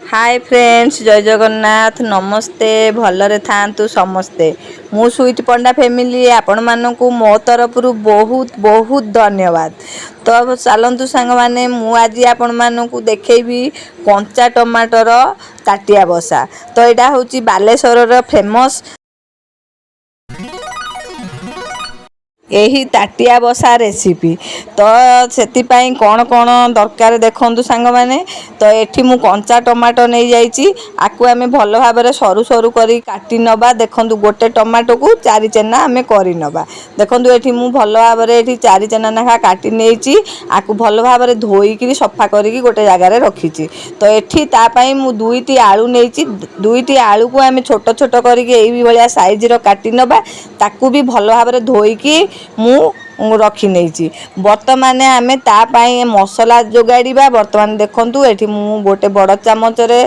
ହାଏ friends, ଜୟ ଜଗନ୍ନାଥ, ନମସ୍ତେ। ଭଲରେ ଥାଆନ୍ତୁ ସମସ୍ତେ। ମୁଁ ସୁଇଟ୍ ପଣ୍ଡା ଫ୍ୟାମିଲି, ଆପଣମାନଙ୍କୁ ମୋ ତରଫରୁ ବହୁତ ବହୁତ ଧନ୍ୟବାଦ। ତ ଚାଲନ୍ତୁ ସାଙ୍ଗମାନେ, ମୁଁ ଆଜି ଆପଣମାନଙ୍କୁ ଦେଖେଇବି କଞ୍ଚା ଟମାଟର ତାଟିଆ ବସା। ତ ଏଇଟା ହେଉଛି ବାଲେଶ୍ୱରର ଫେମସ୍ ଏହି ତାଟିଆ ବସା ରେସିପି। ତ ସେଥିପାଇଁ କ'ଣ କ'ଣ ଦରକାର ଦେଖନ୍ତୁ ସାଙ୍ଗମାନେ। ତ ଏଠି ମୁଁ କଞ୍ଚା ଟମାଟୋ ନେଇଯାଇଛି। ଆକୁ ଆମେ ଭଲ ଭାବରେ ସରୁ ସରୁ କରି କାଟି ନେବା। ଦେଖନ୍ତୁ, ଗୋଟେ ଟମାଟୋକୁ ଚାରି ଚେନା ଆମେ କରିନେବା। ଦେଖନ୍ତୁ, ଏଠି ମୁଁ ଭଲ ଭାବରେ ଏଠି ଚାରି ଚେନା ଲେଖା କାଟି ନେଇଛି। ଆକୁ ଭଲ ଭାବରେ ଧୋଇକିରି ସଫା କରିକି ଗୋଟେ ଜାଗାରେ ରଖିଛି। ତ ଏଠି ତା ପାଇଁ ମୁଁ ଦୁଇଟି ଆଳୁ ନେଇଛି। ଦୁଇଟି ଆଳୁକୁ ଆମେ ଛୋଟ ଛୋଟ କରିକି ଏଇଭଳିଆ ସାଇଜ୍ର କାଟି ନେବା। ତାକୁ ବି ଭଲ ଭାବରେ ଧୋଇକି ମୁଁ ରଖିନେଇଛି। ବର୍ତ୍ତମାନ ଆମେ ତା ପାଇଁ ମସଲା ଯୋଗାଡ଼ିବା। ବର୍ତ୍ତମାନ ଦେଖନ୍ତୁ, ଏଠି ମୁଁ ଗୋଟେ ବଡ଼ ଚାମଚରେ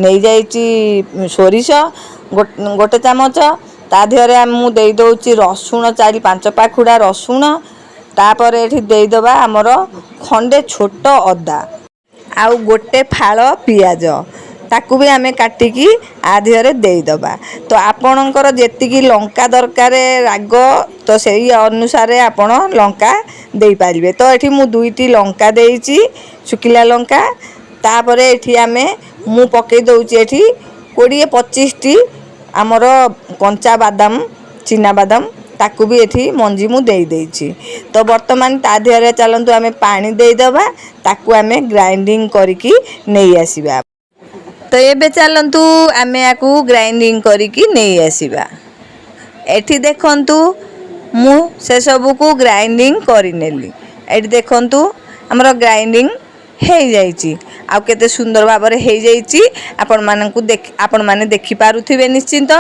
ନେଇଯାଇଛି ସୋରିଷ ଗୋଟେ ଚାମଚ। ତା ଦେହରେ ମୁଁ ଦେଇଦେଉଛି ରସୁଣ, ଚାରି ପାଞ୍ଚ ପାଖୁଡ଼ା ରସୁଣ। ତାପରେ ଏଠି ଦେଇଦେବା ଆମର ଖଣ୍ଡେ ଛୋଟ ଅଦା ଆଉ ଗୋଟେ ଫାଳ ପିଆଜ। ତାକୁ ବି ଆମେ କାଟିକି ଆ ଦେହରେ ଦେଇଦେବା। ତ ଆପଣଙ୍କର ଯେତିକି ଲଙ୍କା ଦରକାର ରାଗ, ତ ସେଇ ଅନୁସାରେ ଆପଣ ଲଙ୍କା ଦେଇପାରିବେ। ତ ଏଠି ମୁଁ ଦୁଇଟି ଲଙ୍କା ଦେଇଛି, ଶୁଖିଲା ଲଙ୍କା। ତାପରେ ଏଠି ମୁଁ ପକାଇ ଦେଉଛି ଏଠି 20-25ଟି ଆମର କଞ୍ଚା ବାଦାମ, ଚିନା ବାଦାମ। ତାକୁ ବି ଏଠି ମଞ୍ଜି ମୁଁ ଦେଇଦେଇଛି। ତ ବର୍ତ୍ତମାନ ତା ଦେହରେ ଚାଲନ୍ତୁ ଆମେ ପାଣି ଦେଇଦେବା। ତାକୁ ଆମେ ଗ୍ରାଇଣ୍ଡିଙ୍ଗ କରିକି ନେଇ ଆସିବା। ତ ଏବେ ଚାଲନ୍ତୁ ଆମେ ୟାକୁ ଗ୍ରାଇଣ୍ଡିଙ୍ଗ କରିକି ନେଇ ଆସିବା। ଏଠି ଦେଖନ୍ତୁ, ମୁଁ ସେସବୁକୁ ଗ୍ରାଇଣ୍ଡିଙ୍ଗ କରିନେଲି। ଏଠି ଦେଖନ୍ତୁ, ଆମର ଗ୍ରାଇଣ୍ଡିଙ୍ଗ ହେଇଯାଇଛି ଆଉ କେତେ ସୁନ୍ଦର ଭାବରେ ହେଇଯାଇଛି। ଆପଣମାନେ ଦେଖିପାରୁଥିବେ ନିଶ୍ଚିନ୍ତ।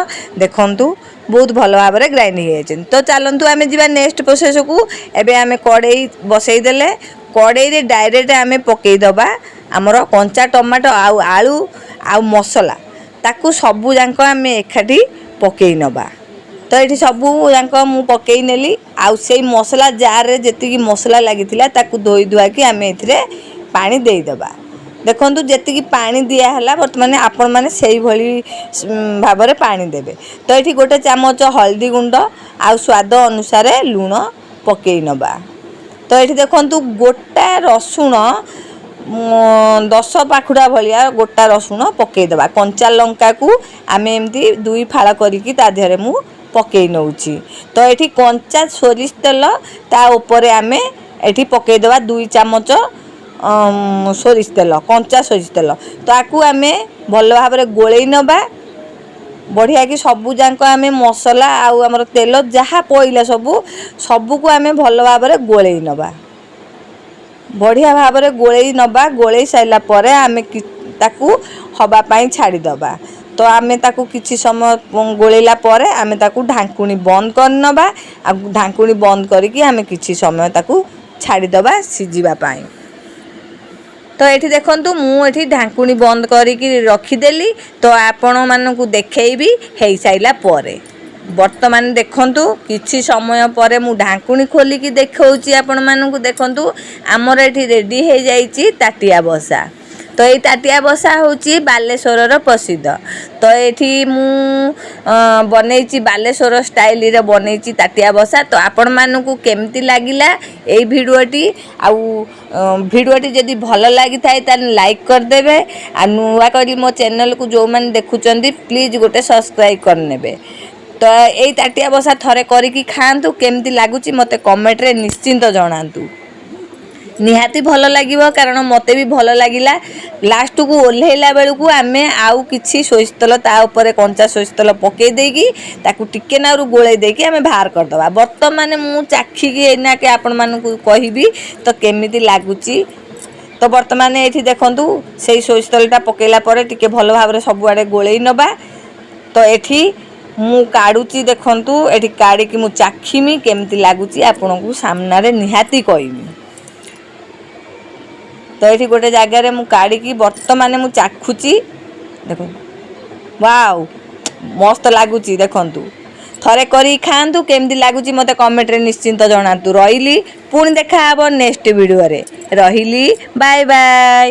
ଦେଖନ୍ତୁ, ବହୁତ ଭଲ ଭାବରେ ଗ୍ରାଇଣ୍ଡିଙ୍ଗ ହେଇଯାଇଛନ୍ତି। ତ ଚାଲନ୍ତୁ ଆମେ ଯିବା ନେକ୍ସଟ ପ୍ରୋସେସକୁ। ଏବେ ଆମେ କଡ଼େଇ ବସେଇ ଦେଲେ। କଡ଼େଇରେ ଡାଇରେକ୍ଟ ଆମେ ପକାଇଦେବା ଆମର କଞ୍ଚା ଟମାଟୋ ଆଉ ଆଳୁ ଆଉ ମସଲା। ତାକୁ ସବୁ ଯାକ ଆମେ ଏକାଠି ପକାଇ ନେବା। ତ ଏଠି ସବୁ ଯାକ ମୁଁ ପକାଇ ନେଲି। ଆଉ ସେଇ ମସଲା ଜାର୍ରେ ଯେତିକି ମସଲା ଲାଗିଥିଲା, ତାକୁ ଧୋଇ ଧୁଆକି ଆମେ ଏଥିରେ ପାଣି ଦେଇଦେବା। ଦେଖନ୍ତୁ, ଯେତିକି ପାଣି ଦିଆହେଲା, ବର୍ତ୍ତମାନ ଆପଣମାନେ ସେଇଭଳି ଭାବରେ ପାଣି ଦେବେ। ତ ଏଠି ଗୋଟେ ଚାମଚ ହଳଦୀ ଗୁଣ୍ଡ ଆଉ ସ୍ୱାଦ ଅନୁସାରେ ଲୁଣ ପକାଇ ନେବା। ତ ଏଠି ଦେଖନ୍ତୁ, ଗୋଟା ରସୁଣ 10 ପାଖୁଡ଼ା ଭଳିଆ ଗୋଟା ରସୁଣ ପକାଇଦେବା। କଞ୍ଚା ଲଙ୍କାକୁ ଆମେ ଏମିତି ଦୁଇ ଫାଳ କରିକି ତା ଦେହରେ ମୁଁ ପକାଇ ନେଉଛି। ତ ଏଠି କଞ୍ଚା ସୋରିଷ ତେଲ ତା ଉପରେ ଆମେ ଏଠି ପକାଇଦେବା, 2 ଚାମଚ ସୋରିଷ ତେଲ, କଞ୍ଚା ସୋରିଷ ତେଲ। ତାକୁ ଆମେ ଭଲ ଭାବରେ ଗୋଳେଇ ନେବା ବଢ଼ିଆକି। ସବୁ ଯାକ ଆମେ ମସଲା ଆଉ ଆମର ତେଲ ଯାହା ପଇଲା, ସବୁକୁ ଆମେ ଭଲ ଭାବରେ ଗୋଳେଇ ନେବା। ବଢ଼ିଆ ଭାବରେ ଗୋଳେଇ ନେବା। ଗୋଳେଇ ସାରିଲା ପରେ ଆମେ ତାକୁ ହେବା ପାଇଁ ଛାଡ଼ିଦେବା। ତ ଆମେ ତାକୁ କିଛି ସମୟ ଗୋଳେଇଲା ପରେ ଆମେ ତାକୁ ଢାଙ୍କୁଣୀ ବନ୍ଦ କରିନେବା। ଆଉ ଢାଙ୍କୁଣୀ ବନ୍ଦ କରିକି ଆମେ କିଛି ସମୟ ତାକୁ ଛାଡ଼ିଦେବା ସିଝିବା ପାଇଁ। ତ ଏଠି ଦେଖନ୍ତୁ, ମୁଁ ଏଠି ଢାଙ୍କୁଣୀ ବନ୍ଦ କରିକି ରଖିଦେଲି। ତ ଆପଣମାନଙ୍କୁ ଦେଖେଇବି ହେଇସାରିଲା ପରେ। ବର୍ତ୍ତମାନ ଦେଖନ୍ତୁ, କିଛି ସମୟ ପରେ ମୁଁ ଢାଙ୍କୁଣୀ ଖୋଲିକି ଦେଖାଉଛି ଆପଣମାନଙ୍କୁ। ଦେଖନ୍ତୁ, ଆମର ଏଠି ରେଡ଼ି ହେଇଯାଇଛି ତାଟିଆ ବସା। ତ ଏଇ ତାଟିଆ ବସା ହେଉଛି ବାଲେଶ୍ୱରର ପ୍ରସିଦ୍ଧ। ତ ଏଠି ମୁଁ ବନେଇଛି, ବାଲେଶ୍ୱର ଷ୍ଟାଇଲରେ ବନେଇଛି ତାଟିଆ ବସା। ତ ଆପଣମାନଙ୍କୁ କେମିତି ଲାଗିଲା ଏଇ ଭିଡ଼ିଓଟି? ଆଉ ଭିଡ଼ିଓଟି ଯଦି ଭଲ ଲାଗିଥାଏ, ତାହେଲେ ଲାଇକ୍ କରିଦେବେ। ଆଉ ନୂଆ କରି ମୋ ଚ୍ୟାନେଲକୁ ଯେଉଁମାନେ ଦେଖୁଛନ୍ତି, ପ୍ଲିଜ୍ ଗୋଟେ ସବସ୍କ୍ରାଇବ୍ କରିନେବେ। ତ ଏଇ ତାଟିଆ ବସା ଥରେ କରିକି ଖାଆନ୍ତୁ। କେମିତି ଲାଗୁଛି ମୋତେ କମେଣ୍ଟରେ ନିଶ୍ଚିନ୍ତ ଜଣାନ୍ତୁ। ନିହାତି ଭଲ ଲାଗିବ, କାରଣ ମୋତେ ବି ଭଲ ଲାଗିଲା। ଲାଷ୍ଟକୁ ଓହ୍ଲେଇଲା ବେଳକୁ ଆମେ ଆଉ କିଛି ସୋରିଷ ତେଲ ତା ଉପରେ, କଞ୍ଚା ସୋରିଷ ତେଲ ପକାଇ ଦେଇକି, ତାକୁ ଟିକେ ନାରୁ ଗୋଳେଇ ଦେଇକି ଆମେ ବାହାର କରିଦେବା। ବର୍ତ୍ତମାନ ମୁଁ ଚାଖିକି ଏଇନାକେ ଆପଣମାନଙ୍କୁ କହିବି ତ କେମିତି ଲାଗୁଛି। ତ ବର୍ତ୍ତମାନ ଏଇଠି ଦେଖନ୍ତୁ, ସେଇ ସୋରିଷ ତେଲଟା ପକାଇଲା ପରେ ଟିକେ ଭଲ ଭାବରେ ସବୁଆଡ଼େ ଗୋଳେଇ ନେବା। ତ ଏଠି ମୁଁ କାଢ଼ୁଛି। ଦେଖନ୍ତୁ, ଏଠି କାଢ଼ିକି ମୁଁ ଚାଖିମି, କେମିତି ଲାଗୁଛି ଆପଣଙ୍କୁ ସାମ୍ନାରେ ନିହାତି କହିବି। ତ ଏଠି ଗୋଟେ ଜାଗାରେ ମୁଁ କାଢ଼ିକି ବର୍ତ୍ତମାନ ମୁଁ ଚାଖୁଛି। ଦେଖନ୍ତୁ, ୱାଓ, ମସ୍ତ ଲାଗୁଛି। ଦେଖନ୍ତୁ, ଥରେ କରିକି ଖାଆନ୍ତୁ। କେମିତି ଲାଗୁଛି ମୋତେ କମେଣ୍ଟରେ ନିଶ୍ଚିନ୍ତ ଜଣାନ୍ତୁ। ରହିଲି, ପୁଣି ଦେଖାହେବ ନେକ୍ସଟ ଭିଡ଼ିଓରେ। ରହିଲି, ବାଏ ବାଏ।